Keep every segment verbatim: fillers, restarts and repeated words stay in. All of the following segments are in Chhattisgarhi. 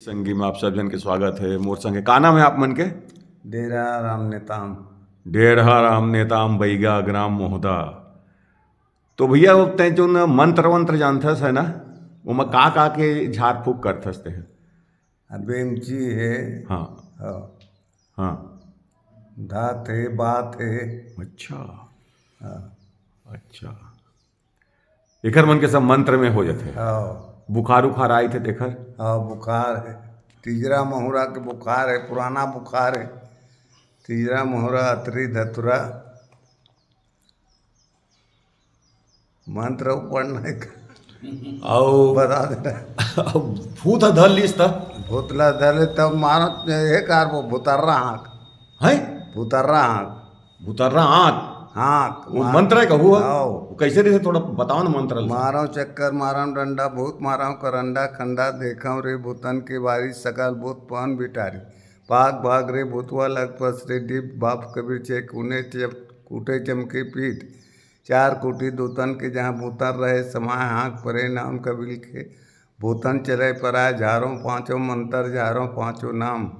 संगी में आप सब जन के स्वागत है। मोर संगे का नाम है आप मन के? डेरा राम नेताम। डेढ़ा राम नेताम बैगा ग्राम मोहदा। तो भैया, वो तैं जो न मंत्र वंत्र जानथस है ना, ओमा का का के झाड़ फूक करथस ते? बेमची है। हाँ। हाँ। हाँ। धात है, बात है। अच्छा। हाँ। अच्छा। एकर मन के सब मंत्र में हो जाथे। हाँ। बुखार उखार आई थे तेखर? हाँ, बुखार है। तीजरा महुरा के बुखार है, पुराना बुखार है। तीजरा महुरा, अतरी धतुरा, मंत्र ऊपर नहीं का। अउ बता देना। अउ भूत ह धर लिस त? भूतला धर ले तब मारत, हे कार वो भूतर्रा आँख। हैं? भूतर्रा आँख। भूतर्रा आँख। हाँ। वो मंत्र है कहू ह? हाँ। वो कैसे रहिथे, थोड़ा बताओ ना मंत्र ल। मारव चक्कर, मारव डंडा, भूत मारव करंडा, खंडा देखव रे भूतन के बारी, सकल भूत पहन बिटारी। भाग भाग रे भूतवा लग पस रे डिप, बाप कबीर चेक उने चप-, कूटे चमके पीठ। चार कोटी दूतन के जहाँ भूतन रहे समाय, हाँक परे नाम कबीर के। भूतन चले पराय, झारो पाँचों मंत्र, झारो पाँचों नाम।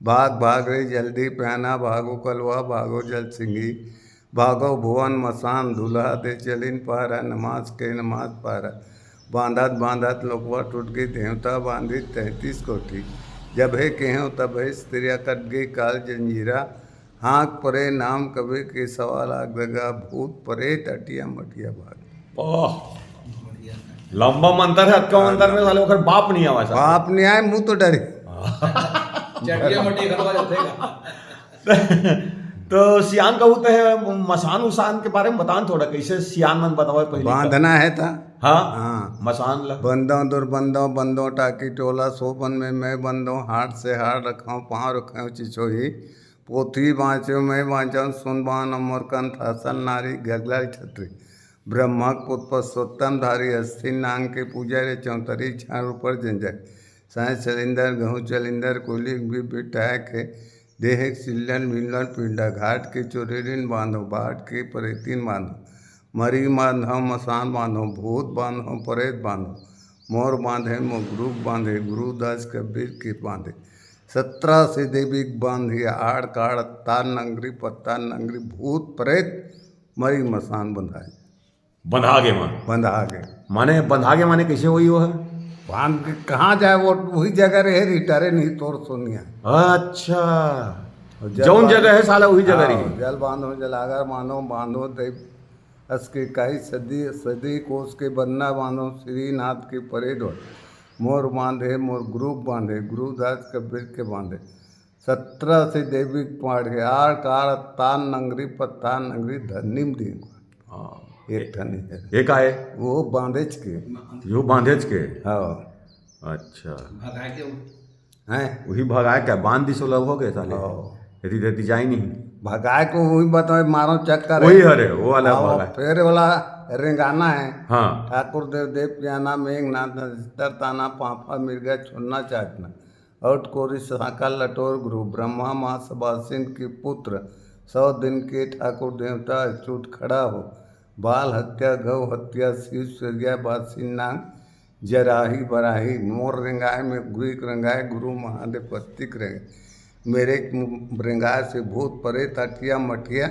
भाग भाग रे जल्दी प्याना, भागो कलवा, भागो जल सिंगी, भागो भुवन मसान, दुल्हा दे चलिन पहरा, नमाज के नमाज पहरा। बांधत बांधत लोकवा टूट गई, देवता बांधी तैंतीस कोठी। जब हे केहो तब हे स्त्रिया कट गई काल जंजीरा, हाँक परे नाम कबीर के, सवा लाख दगा भूत परेत अटिया मटिया भाग। ओह, लंबा मंत्र है, अतका मंत्र में साले ओकर बाप नहीं आवा साले। बाप नहीं आए, मुँह तो डरे। चटिया मटिया खतवा जाथे का? तो सियान कहू ते मसान उसान के बारे में बतान थोड़ा, कैसे सियान मन बतावे पहले का? बांधना है था। हाँ। हाँ। मसान ला। बंदो दुर्बंदो बंदो टाकी टोला, सोबन में मैं बंदो, हाथ से हाथ रखाऊं, पाँव रखाऊं चिछोही, पोथी बाँचो मैं बाँचो, सुन बान मोर कंथासन नारी गगलल छत्री, ब्रह्मक पुत पुरुषोत्तम धारी, अस्थि नांग के पूजा रे चौतरी, छाड़ ऊपर जंजक, साय सिलेंदर गहूँ चलिंदर, कोली भी बिटाए के, देह सिल्लन मिलन पिंडा, घाट के चोरेरिन बांधो, बाट के परेतिन बांधो, मरी बांधो, मसान बांधो, भूत बांधो, परेत बांधो, मोर बांधे, मोर गुरु बांधे, गुरुदास कबीर के बांधे, सत्रह से देवी के बांधे, आड़ काड़ तार नंगरी, पत्ता नंगरी, भूत परेत मरी मसान बंधाए। बंधा गे माँ। बंधा गे। माने बंधा गे माने कैसे होई वो है? बांध के कहाँ जाए, वो वही जगह रहे, रिटारे नहीं तोर सोनिया। अच्छा। और जल जौन बांध- जगह है साला वही जगह हाँ, रही। जल बांधो, जलागर बांधो, बांधो देव अस के काई सदी सदी कोस के बन्ना बांधो, श्रीनाथ के परेड हो। मोर बांधे, मोर ग्रुप बांधे, गुरुदास कबीर के बांधे। सत्रह से देवी के पाड़ के आड़ काड़ तान नंगरी पत्तान नंगरी धरनी में दी। हाँ। एक ठनी है। ये का है? वो बांधेच के। यो बांधेच के। हाँ। अच्छा। भगाए के हैं? वही भगाए क्या? बांध दिस, लग हो गए साले। हाँ। यदि देती जाए नहीं। भगाए को वही बताए, मारो चक्कर वही है। हरे, वो वाला हाँ, भगाए। फिर वाला रेंगाना है। हाँ। ठाकुर देव देव पियाना मेघनाथ नक्षत्र ताना पापा मिर्गा छोड़ना चाटना। अउट कोरी साका लटोर गुरु ब्रह्मा माँ सबासिन के पुत्र। सौ दिन के ठाकुर देवता अचूट खड़ा हो। बाल हत्या गौ हत्या शिव सूर्या बासिन नांग जराही बराही। मोर रेंगाय में गुरिक रेंगाय गुरु महादेव पत्तिक रेंगाय। मेरे रेंगाय से भूत परेत अटिया मटिया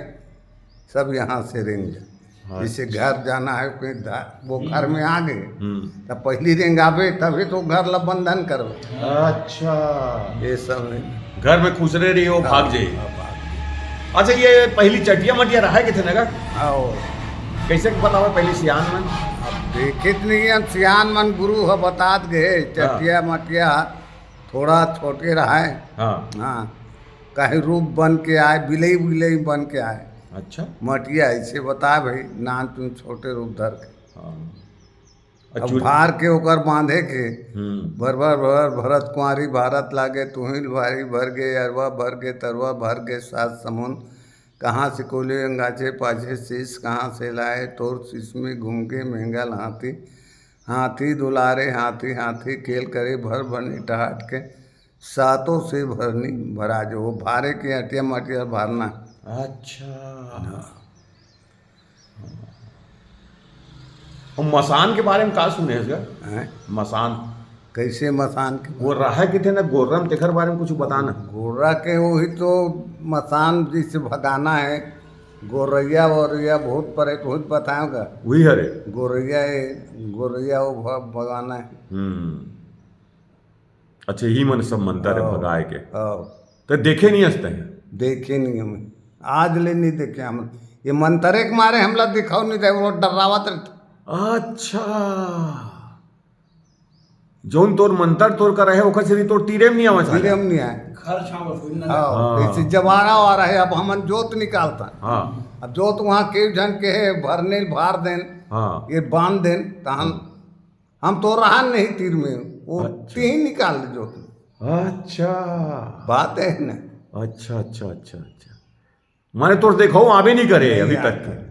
सब यहाँ से रेंग जा। जैसे घर जाना है कोई धा-, वो घर में आ गए हम्म। तो पहली रेंगाबे तभी तो घर ला बंधन करबे। अच्छा। ये सब है। घर में खुसरे रही हो, भाग जाई। हाँ, भाग। अच्छा, ये पहली चटिया मटिया रहा के थे नगर? आओ। कैसे के बतावे पहली सियान में? अब देखित नहीं हम सियान मन गुरु ह बतात गए चटिया मटिया थोड़ा छोटे रहा है। हाँ। हाँ। कहीं रूप बन के आए, बिलई बिलई बन के आए। अच्छा। मटिया ऐसे बता भाई, नान तुम छोटे रूप धर के। हाँ। अब अच्छा। भार के ओकर बांधे के हम्म। भर भर भर भरत कुंवारी भारत लागे, तुहिल भारी भर गे अरवा, भर गे तरवा, भर गे सात समुंद। कहाँ से कोली अंगाचे पाछे शीश, कहाँ से लाए तोर शीश में घूम के महंगल हाथी। हाथी दुलारे हाथी, हाथी खेल करे भर भरनी टहाट के। सातों से भरनी भरा जो वो भारे के अटिया मटिया भारना। अच्छा। और मसान के बारे में का सुने हस गा? हैं? मसान। तैसे मसान के वो रहा किथे ना गोर्रा में, तेखर बारे में कुछ बताना। गोर्रा के वही तो मसान जिसे भगाना है, गोरैया वोरैया भूत प्रेत भूत बताएगा। वही हरे। गोरैया है, गोरैया वो भ- भगाना है। हम्म। अच्छा, ही मन सब मंतर है हाँ। भगाए के। हाँ। तो देखे नहीं हंसते हैं। देखे नहीं हम, आज ले नहीं देखे हम। ये मंतरे के मारे हमला दिखाओ नहीं दे, वो डरावत रहता। अच्छा, जौन तोर मंतर तोर का रहे ओकर से तोर तीरे में नहीं आवा धीरे हम नहीं आए। घर छावत हुई ना। हाँ, हाँ। जैसे जवारा वारा है, अब हमन जोत निकालता। हाँ। अब जोत वहाँ के झन के है, भरने भार देन, हाँ। ये बांध देन, तो हम हम तो रहा नहीं तीर में, वो अच्छा। तीन निकाल दे जोत। अच्छा। बात है ना। अच्छा, अच्छा, अच्छा, अच्छा। माने तोर देखो आवे नहीं करे अभी नहीं तक के।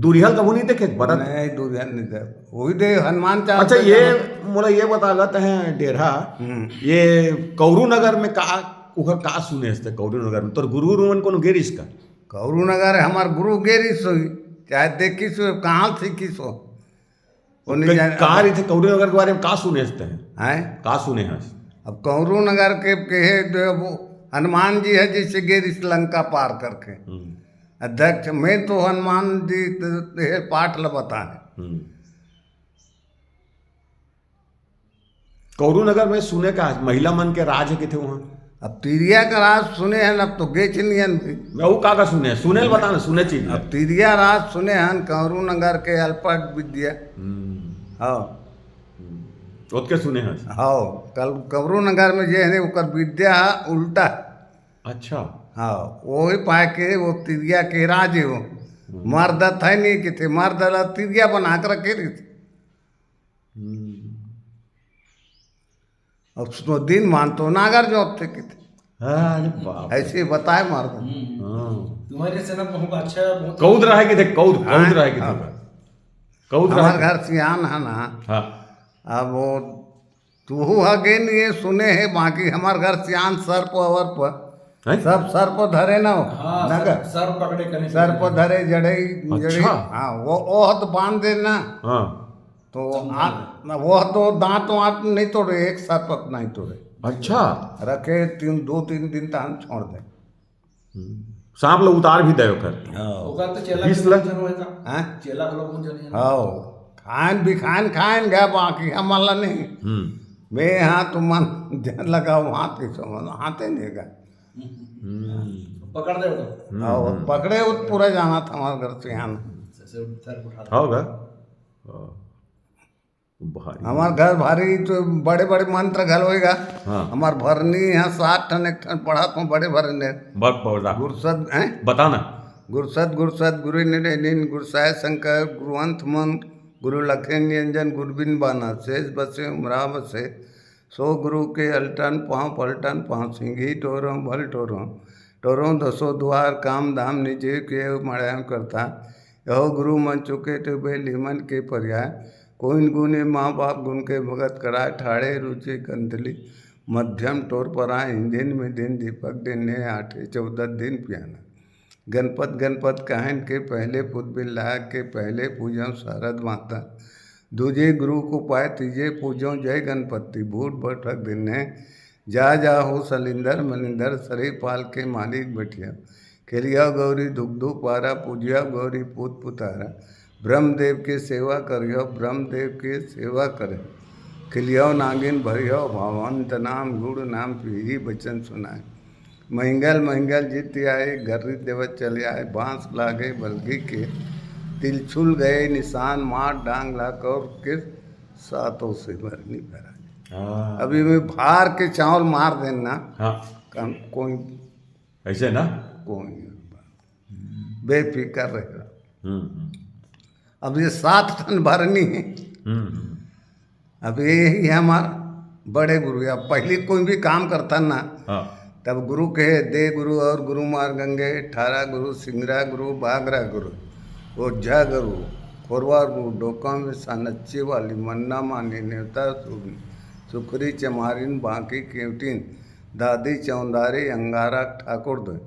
दुरिहल कभू नहीं देखे, बता। नहीं, दुरिहल नहीं दे। वही दे हनुमान चालीसा अच्छा, ये जाना। मोला ये बतागत है डेरा, हम्म। ये कौरू नगर में का, उखर का सुने हंसते कौरू नगर में? तोर गुरु गुरुवन कोनो गेरिस का? कौरू नगर हमार गुरु गेरिस होई, चाहे देखिस हो, कहाँ सीखिस हो। वो नहीं जाने। का रही थे कौरू नगर के बारे में का सुने हंसते हैं? हैं? का सुने हंस? अब कौरू नगर के कहे जो वो हनुमान जी है, जैसे गेरिस लंका पार करके। हम्म, अध्यक्ष, मैं तो हनुमान जी के पाठ ल बता है। हम्म। कौरू नगर में सुने का महिला मन के राज किथे वहाँ? अब तिरिया का राज सुने हैं, अब तो गेच नियन भी। मैं वो का का सुने हैं? सुने ल बता ना, सुने चीज अब तिरिया राज सुने हैं कौरू नगर के अलपट विद्या। हम्म, हाँ, ओतके सुने हैं। हाँ, कल कौरू नगर में जे है ओकर विद्या है उल्टा। अच्छा। हाँ, वही पाए के वो तिरिया के राज है वो। मर्द है नहीं किथे, मर्द ला तिरिया बना के रखे रही थी। हम्म। अब सुनो, दिन मान तो नागर जोत थे किथे, अरे बाप। ऐसे बताए मर्द। हाँ। तुम्हारे से ना बहुत अच्छा, बहुत कौद रहा है कि देख, कौद, कौद रहा है कि देख। कौद रहा हमार है। घर सियान है ना, हाँ। अब वो तू हगे नहीं ये सुने है, बाकी हमार घर सियान सर्प अवर पर हैं? सब सर्प धरे ना हो, हाँ, नगर सर, सर पकड़े करें। सर्प धरे जड़े जड़े अच्छा। हाँ, वो ओहत बांध देना। हाँ। तो आ, वो तो दांत वांत नहीं तोड़े, एक सर्प नहीं तोड़े, अच्छा। रखे तीन दो तीन दिन तक हम छोड़ दे। सांप लोग उतार भी दे ओकर। ओकर तो चेला बीस के लाख। जन होएगा। हैं? चेला के लोग जन है। हाँ, खान भी खान खान गया, बाकी हमारा नहीं। हम्म। मैं यहाँ तो मन ध्यान लगाओ, हाथ के समझ हाथे नहीं गया। हम्म। पकड़ दे तो। हाँ, वो पकड़े वो पूरा जाना था हमारे घर से यहाँ। से उधर उठा दे। होगा। हाँ। भारी। हमार घर भारी तो बड़े बड़े मंत्र घल होएगा। हाँ। हमार भरनी यहाँ सात ठन एक ठन पढ़ा तो बड़े भरने। बक बौला। गुरसद हैं, बताना। गुरसद गुरसद गुरु निरंजन गुरसाय शंकर गुरुवंत मन गुरु लखेन निरंजन गुरबिन बाना शेष बसे उमरा बसे। सो गुरु के अलटन पाँव पलटन पाँव सिंगी टोरो भल टोरो टोरो दसो द्वार काम धाम निजे के मड़ायम करता। यहो गुरु मन चुके टुबे लिमन के पर्याय। कोइन गुने माँ बाप गुण के भगत कराय ठाड़े रुचि कंतली मध्यम टोर परा इंजन में दिन दीपक दिन ने आठे चौदह दिन पियाना। गणपत गणपत कहन के पहले पुत बिल्ला के पहले पूजो शारद माता। दूजे गुरु को पाए तीजे पूजो जय गणपति भूत बैठक दिन ने। जा जा हो सलिंदर मलिंदर सरे पाल के मालिक बैठिया। खेलिया गौरी दुग्धु पारा पूजिया गौरी पूत पुतारा। ब्रह्मदेव के सेवा करियो ब्रह्मदेव के सेवा करे। खेलियो नागिन भरियो भवंत नाम गुण नाम पीढ़ी वचन सुनाए। महिंगल महिंगल जीत आए गर्री देवत चले आए बांस लागे बलगी के। तिलछुल गए निशान मार डांग ला कौर के सातों से भरनी भरा। हाँ। अभी मैं भार के चावल मार देना। हाँ। कम कोई ऐसे ना। कोई बेफिक्र रहेगा। हम्म, हम्म, अब ये सात ठन भरनी है। हम्म, हम्म। अब यही है हमार बड़े गुरु। अब पहले कोई भी काम करता ना, हाँ। तब गुरु कहे दे गुरु और गुरु मार गंगे ठारा गुरु सिंगरा गुरु बागरा गुरु ओझा गुरु खोरवा गुरु डोका में सानच्ची वाली मन्ना मानी नेवता सुखरी चमारिन बांकी केवटिन दादी चौंदारी अंगारा ठाकुर दो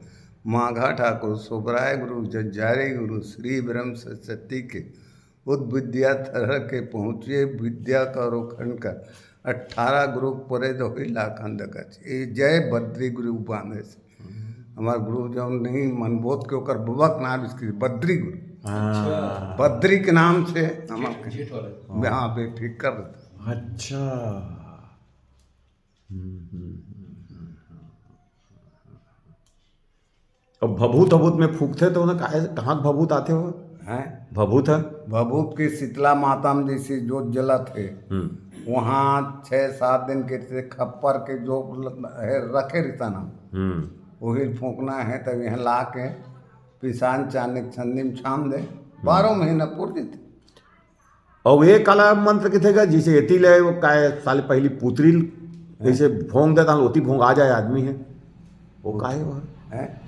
माघा ठाकुर सुबराय गुरु जज्जारी गुरु श्री ब्रह्म सरस्वती के उद विद्या थर के पहुँचे विद्या का रोखन का अठारह गुरु परे जो ही लाखन दगच। ये जय बद्री गुरु बांधे से। हमार गुरु जो नहीं मनबोध के ओकर बबक नाम इसकी बद्री गुरु। हाँ। बद्री के नाम से हमार जेठ वाले। हाँ, बेफिक्र रहता। अच्छा। हम्म, हम्म, हम्म, हम्म। अब भभूत अभूत में फूकथे तो ना काहे, कहाँ के भभूत आथे हो? हैं? भभूत है? भभूत के शीतला माता में जैसे जोत जलत हे, हम्म। वहाँ छः सात दिन के से खप्पर के जो ल-, है, रखे रहता ना, हम्म। वही फूकना है, तब यहाँ ला के पिसान चाने के छन्नी में छान दे, बारह महीना पूर देते। अउ ये काला मंत्र किथे का, जैसे एती ले वो काय साले पहली पुतरी ल-, जैसे भोंग देता, ओती भोंग आ जाए आदमी है, वो काय वो है? हैं?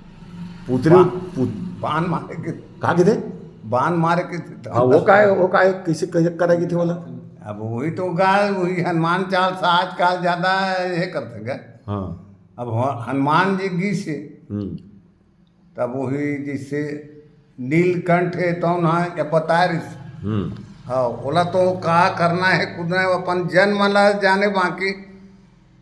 पुतरी बा-, पुत-, बाण मारे के का किथे? बाण मारे के थे। हाँ, वो काय, वो काय, कैसे, कैसे करेगी थी बोला? अब वही तो गाय, वही हनुमान चालीसा आजकल ज्यादा ये करते हैं। हाँ। अब ह-, हनुमान जी गीस हे, हम्म। तब वही जैसे नीलकंठ हे, तौन हा या बतारिस। हम्म। हाँ, ओला तो का करना है, कूदना है, अपन जन्म ला जाने, बाकी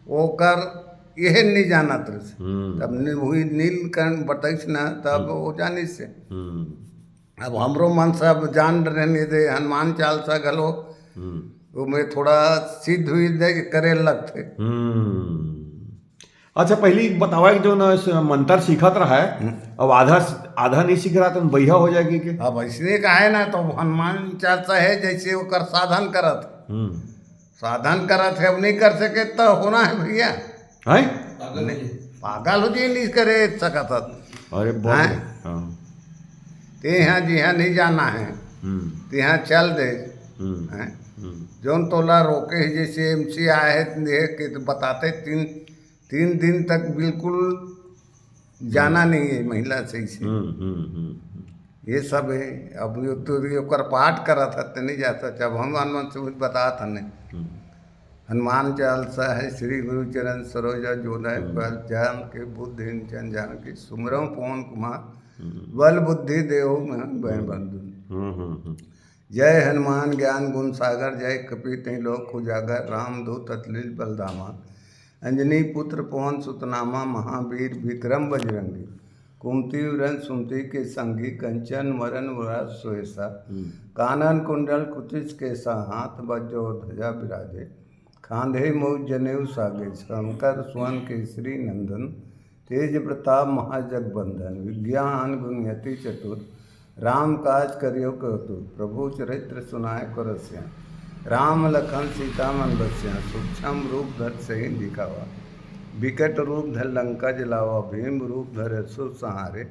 ओकर यह नहीं जानत रहिस। हम्म। तब ने-, वही नीलकंठ बताइस ना, तब हम्म। वो जानिस से। हम्म। अब हमरो मन सब जान रहने दे, हनुमान चालीसा घलो, हम्म। वो में थोड़ा सिद्ध हुई दे, करे लगथे। हम्म। अच्छा, पहली बतावा कि जो ना स-, मंत्र सीखत रहा है, हम्म। अब आधा, आधा नहीं सीख रहा तो बइहा हो जाएगी कि? अब इसने कहा है ना, तो हनुमान चालीसा है, जैसे ओकर साधन करत। हम्म। साधन करत है, अब नहीं कर सके तो होना है भैया। हैं? पागल हो जाए। पागल हो जाए, नहीं करे सकत हत। अरे बाप रे। हैं? हाँ। ते यहाँ जिहाँ नहीं जाना है, हम्म। ते यहाँ चल दे। हम्म। हैं? हम्म। जौन तोला रोके है, जैसे एमसी आए है, ये के तो बताते तीन, तीन दिन तक बिल्कुल जाना नहीं है महिला से इसे। हम्म, हम्म, हम्म, हम्म। ये सब है। अब यो तो ये ओकर पाठ करत हत, नहीं जाता। जब हम हनुमान से कुछ बतात हन। हम्म। हनुमान चालीसा है, श्री गुरु चरण सरोजा जो दै हम्म। फल, जान के बुद्ध इंचन जान की, सुमिरौं पवन कुमार, हम्म। बल बुद्धि देहु में बल बंधु। हम्म, हम्म, हम्म। जय हनुमान ज्ञान गुण सागर, जय कपि तिहुँ लोक उजागर, रामदूत अतुलित बल धामा, अंजनी पुत्र पवन सुत नामा, महावीर विक्रम बजरंगी, कुमति उरन सुमति के संगी, कंचन वरन वराज सुवेसा, हम्म। कानन कुंडल कुटिस केसा, हाथ वज्र ध्वजा विराजे, खांधे मूज जनेऊ सागे, शंकर सुवन केसरी नंदन, तेज प्रताप महाजगबंदन, विज्ञान गुण अति चतुर, राम काज करियो कतुर, प्रभु चरित्र सुनाए को रसिया, राम लखन सीता मन बसिया, सूक्ष्म रूप धर सही दिखावा, विकट रूप धर लंका जलावा, भीम रूप धर असुर संहारे,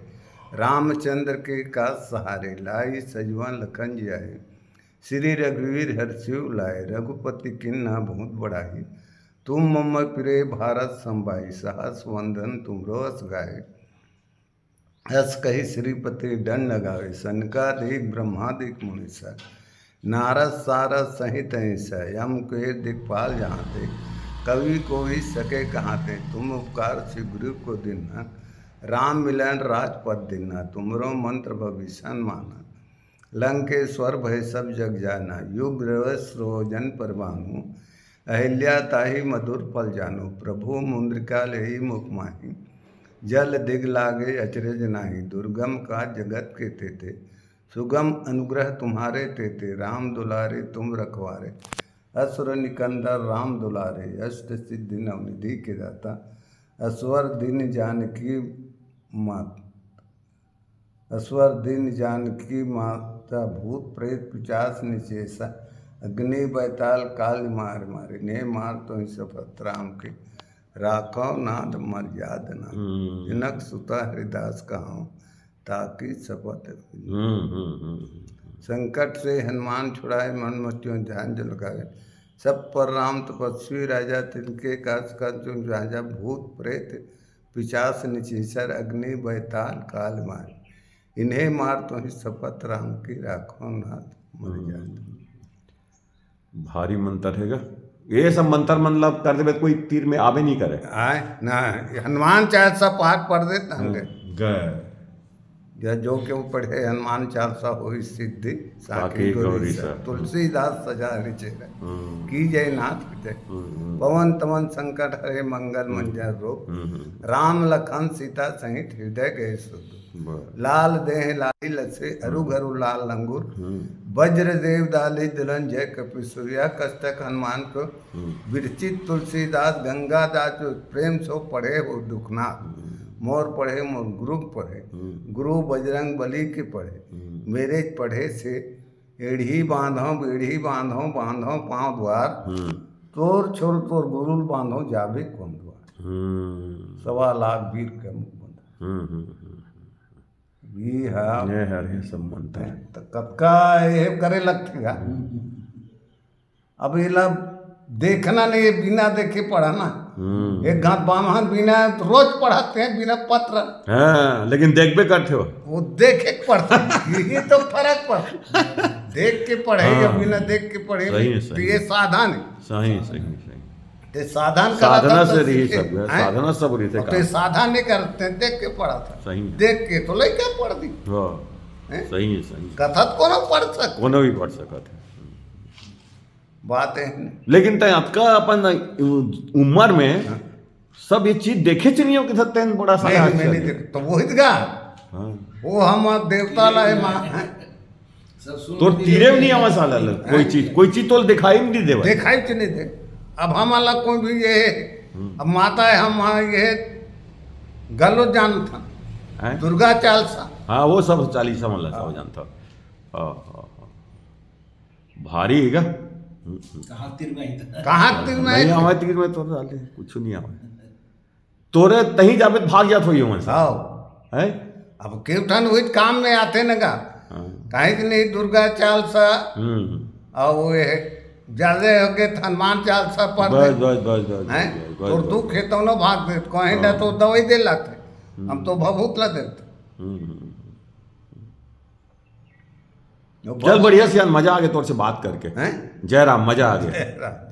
रामचंद्र के काज सहारे, लाई सजवन लखन जियाए, श्री रघुवीर हरषि उर लाए, रघुपति कीन्हा बहुत बड़ाई, तुम मम प्रिय भरत सम भाई, सहस वंदन तुमरो अस गाए। अस कहि श्रीपति दंड लगावे, सनकादिक ब्रह्मादिक मुनीसा, नारद सारद सहित अहिसा, यम कुबेर दिखपाल जहाँ ते, कवि कोई सके कहाँ ते, तुम उपकार सिरगुरु को दीन्हा, राम मिलन राजपद दीन्हा, तुमरो मंत्र भविषन माना। लंकेश्वर भय सब जग जाना, युग रव सरोजन परमानु, अहिल्या ताहि मधुर फल जानु, प्रभु मुद्रिका लेहि मुख माहि, जल दिग लागे अचरज नाहि, दुर्गम काज जगत के तेते, सुगम अनुग्रह तुम्हारे तेते, राम दुलारे तुम रखवारे, असुर निकंदन राम दुलारे, अष्ट सिद्धि नवनिधि के दाता, असवर दीन जानकी मात। असवर दीन जानकी माता, भूत प्रेत पिशाच निशेषा, अग्नि बैताल काल मार मारे, इन्हें मार तुहि सपत राम के, राखव नाथ मर्याद ना। हम्म। जनक सुता हरिदास कहाऊं, ताकि सपत। हम्म, हम्म, हम्म, हम्म। संकट से हनुमान छुड़ाए, मन मचियो ध्यान जो लगावे। सब पर राम तपस्वी राजा, तिनके काज कर जो राजा, भूत प्रेत पिशाच निशिचर, अग्नि बैताल काल मार, इन्हें मार तुहि सपत राम की, राखव नाथ मर्याद। हम्म। भारी मंत्र है गा। ये सब मंत्र मन ला कर देबे, कोई तीर में आबे नहीं करे। आय, ना, हनुमान चालीसा पाठ पढ़ देत हंगे। गए। या जो केहू पढ़े हनुमान चालीसा होई सिद्धि, साकी साकी गौरी गौरी सा। सा। तुलसीदास सजा हरि चेहरा, हम्म। कीजय नाथ हृदय। हम्म, हम्म। पवन तमन संकट हरे मंगल हम्म। मंजर रूप। हम्म, हम्म। राम लखन सीता सहित हृदय गए सुध। बस। लाल देह लाली लसे अरु हम्म। घरु लाल लंगूर। हम्म। वज्र देव दाली दुल्हन जय कपि सूर्या। कष्टक हनुमान को हम्म। विरचित तुलसीदास गंगादास जो प्रेम सो पढ़े हो दुखनाथ। हम्म। मोर पढ़े मोर गुरु पढ़े, हम्म। गुरु बजरंग बली के पढ़े, हम्म। मेरे पढ़े से एढ़ी बांधो, बेढ़ी बांधो, बांधो पांव द्वार। हम्म। तोर छोर तोर गुरुल बांधो, जाबे कौन द्वार। हम्म। सवा लाख वीर के मुख बंद। हम्म, हम्म, हम्म। ये है। ये हर ये सब मंत्र। त कतका ये करे लगथे गा। हम्म। अब एला देखना नहीं, ये बिना देखे पढ़ना। हम्म। एक घात बाम्हन बिना रोज पढ़त हे, बिना पत्र। हाँ, लेकिन देखबे करथे हो। वो देखे के पढ़थे, यही तो फरक पड़थे। देख के पढ़े या हाँ। बिना देख के पढ़े, सही है, तो सही। ये साधन है। सही, सही, सही। ते साधन साधना करत से तो रही सीखे। सब, हैं? साधना सब रही थे अब ते काम। साधन नहीं करते, देख के पढ़त हे। सही है। देख के तो लइका पढ़ दी। हाँ। हैं? सही है, सही है। कथत कोनो पढ़ सक। कोनो भी पढ़ सकत है। बात है। लेकिन तैं अतका अपन उम्र में हाँ। सब ये चीज देखे च नहीं हो कि तैं बड़ा सारा नहीं, आश्चर्य। मैंने देख-, तो वही तो कहा। हाँ। वो हम देवता ला है माँ, हैं? सब सुन तोर तीरे तीरे भी नहीं आवा साला लोग, कोई हैं? चीज, कोई चीज तो दिखाई भी नहीं देवा। दिखाई च नहीं दे। अब हम वाला कोई भी ये है, हम्म। अब माता है, हम वहाँ ये है, गलो जानत हन। हैं? दुर्गा चालीसा। हाँ, वो सब चालीसा वाला सब हाँ। जानत हन। हाँ, हाँ, हाँ। भारी है का? कहाँ तीर में ही था? कहाँ तीर में नहीं है? आवे तीर में तो साले, कुछ नहीं आवे। तोरे तहीं जाबे त भाग जात होई ओमन से। हाँ। हैं? अब केवठन वही काम में आथे न गा। हाँ। काहे कि नहीं दुर्गा चालीसा हम्म। और वो ये ज्यादा हो गए हनुमान चालीसा पढ़ बस, दे। बस, बस, बस, हैं? बस, बस, तोर बस। दुख हे तौनो भाग दे, कहीं ना हाँ। तो दवाई दे लाते। हम हम्म। तो भभूत ला देते। हम्म, हम्म, हम्म। वो चल बहुत बढ़िया सियान, मजा आ गया तोर से बात करके। हैं? जय राम, मजा आ गया। जय राम।